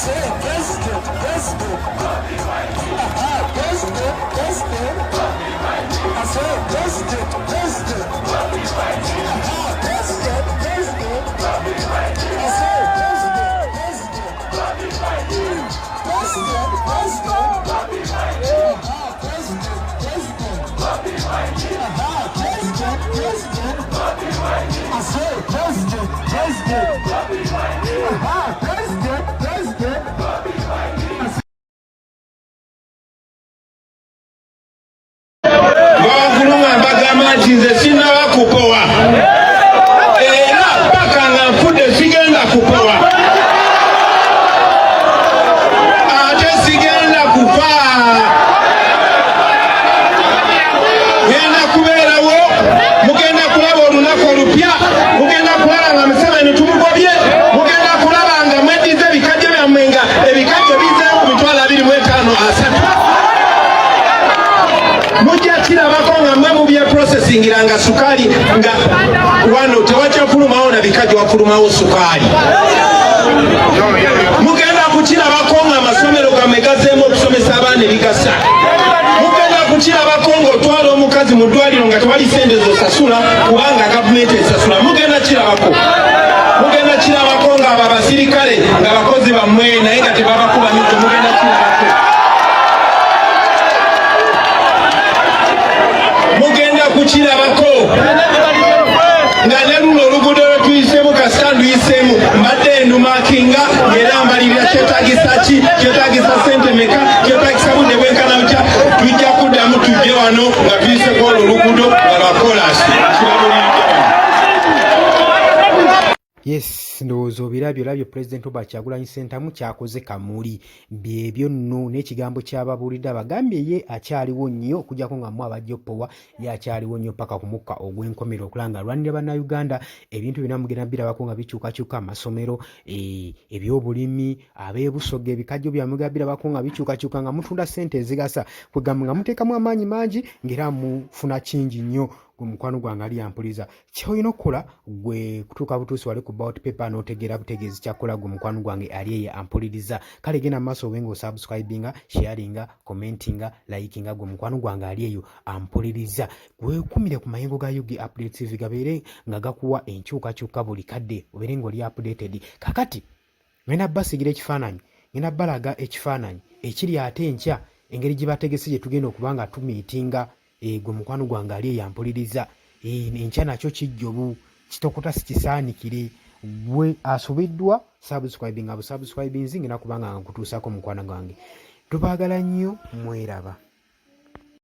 say president, president. Aha, president, president. I say president, president. Aha, president, president. I say president, president. President, president. Aha, president, president. Aha, president, president. I say president, president. Aha, president, president. Waggulu nga mbagamba nti nze sinaba kupowa era paka nga nfudde sigenda kupowa ate sigenda kufa ngenda kubeerawo mugenda kulaba olunaku olupya mugenda kulaba nga Museveni tumugobye mugenda kulaba nga mweddiza ebikajjo byammwe nga ebikajjo bizeewo ku 250 30 mujja kirabako nga mwe mubye processingira nga sukaali nga wano tewakyafulumawo na bikajjo wafulumawo sukaali mugenda kukirabako nga amasomero gammwe gazeemu okusomesa abaana ebigasa mugenda kukirabako ng'otwala omukazi mu ddwaliro nga tewali sente zosasula kubanga gavumenti esasula mugenda kirabako mugenda kirabako nga abo abasirikale nga bakozi bammwe naye nga tebabakuba miggo mugenda kirabako mugenda kukirabako nga ne luno oluguudo lwe tuyiseemu kasita nduyiseemu mbadde ndumakinga ng'era mbalirira kyetagisa ki kyetagisa sente meka kyetagisa budde bwenkana butya tujja kuddamu tujje wano nga tuyiseko olwo oluguudo nga lwakolasi kibabuliridde wano. Yes, ndowooza obirabye olabye Pulezidenti Robert Kyagulanyi Ssentamu kyakoze Kamuli. Byebyo nno n'ekigambo ky'ababuulidde abagambye ye akyaliwo nnyo okuggyako nga mmwe abajja oppowa ye akyaliwo nnyo paka ku mukka ogw'enkomerero okulaba nga alwanirira Bannayuganda. Ebintu byonna mugenda birabako nga bikyukakyuka, amasomero, eh, ebyobulimi, ab'e Busoga ebikajjo byammwe mugenda birabako nga bikyukakyuka nga mutunda ssente ezigasa, kwegamba nga muteekamu amaanyi mangi ng'era mufuna kingi nnyo. Gwe mukwano gwange ali ampuliza kyolina okukola gwe kutuuka butuusi wali ku bout paper n'otegeera butegeezi kyakukola gwe mukwano gwange ali eyo ampuliriza kale genda mu maaso obe nga osubscribinga sharinga commentinga likinga gwe mukwano gwange ali eyo ampuliriza gwekumire ku mayengo ga ug update tv gabeere nga gakuwa enkyukakyuka buli kadde obeere nga oli updated kakati ngenda basigira ekifaananyi ngenda balaga ekifaananyi ekiri ate enkya engeri gye bategese gye tugenda okuba nga tumiitinga Eh, gwe mukwano gwange ali eyampuliriza eh, enkya nakyo kijjobu kitokota sikisaanikire gwe asubiddwa subscribing abusubscribinzi ngenda kubanga nga nkutuusako mukwano gwange tubaagala nnyo mweraba.